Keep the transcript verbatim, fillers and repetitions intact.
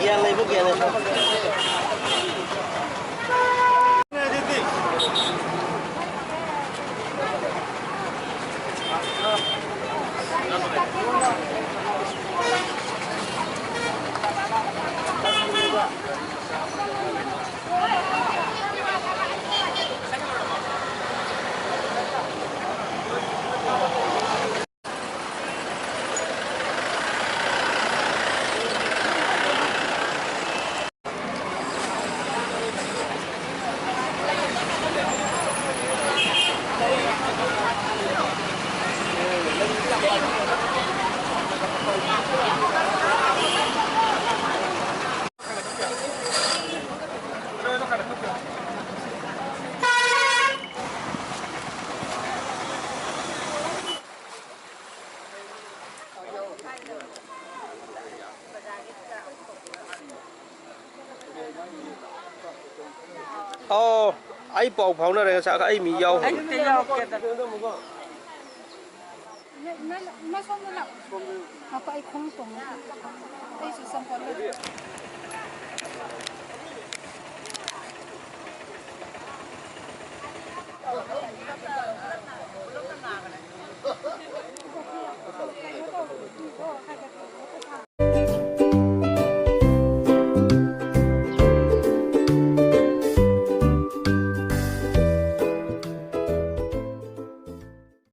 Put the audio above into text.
ꯒ꯭ꯌꯥꯟ ꯂꯩꯕ ꯒ꯭ꯌꯥꯟ ꯂꯩꯕ꯫ ꯑꯣ, ꯑꯩ ꯄꯥꯎ ꯐꯥꯎꯅꯔꯦ ꯉꯁꯥꯏ, ꯑꯩ ꯃꯤ ꯌꯥꯎ꯫ ꯑꯩ ꯑꯝꯇ ꯌꯥꯎꯔꯛꯀꯦꯗ꯫ ꯏꯃꯥ, ꯏꯃꯥ ꯁꯣꯝꯗ ꯂꯥꯛꯑꯣ꯫ ꯉꯥꯏꯈꯣ, ꯑꯩ ꯈꯣꯡꯎꯞ ꯇꯣꯡꯉꯦ꯫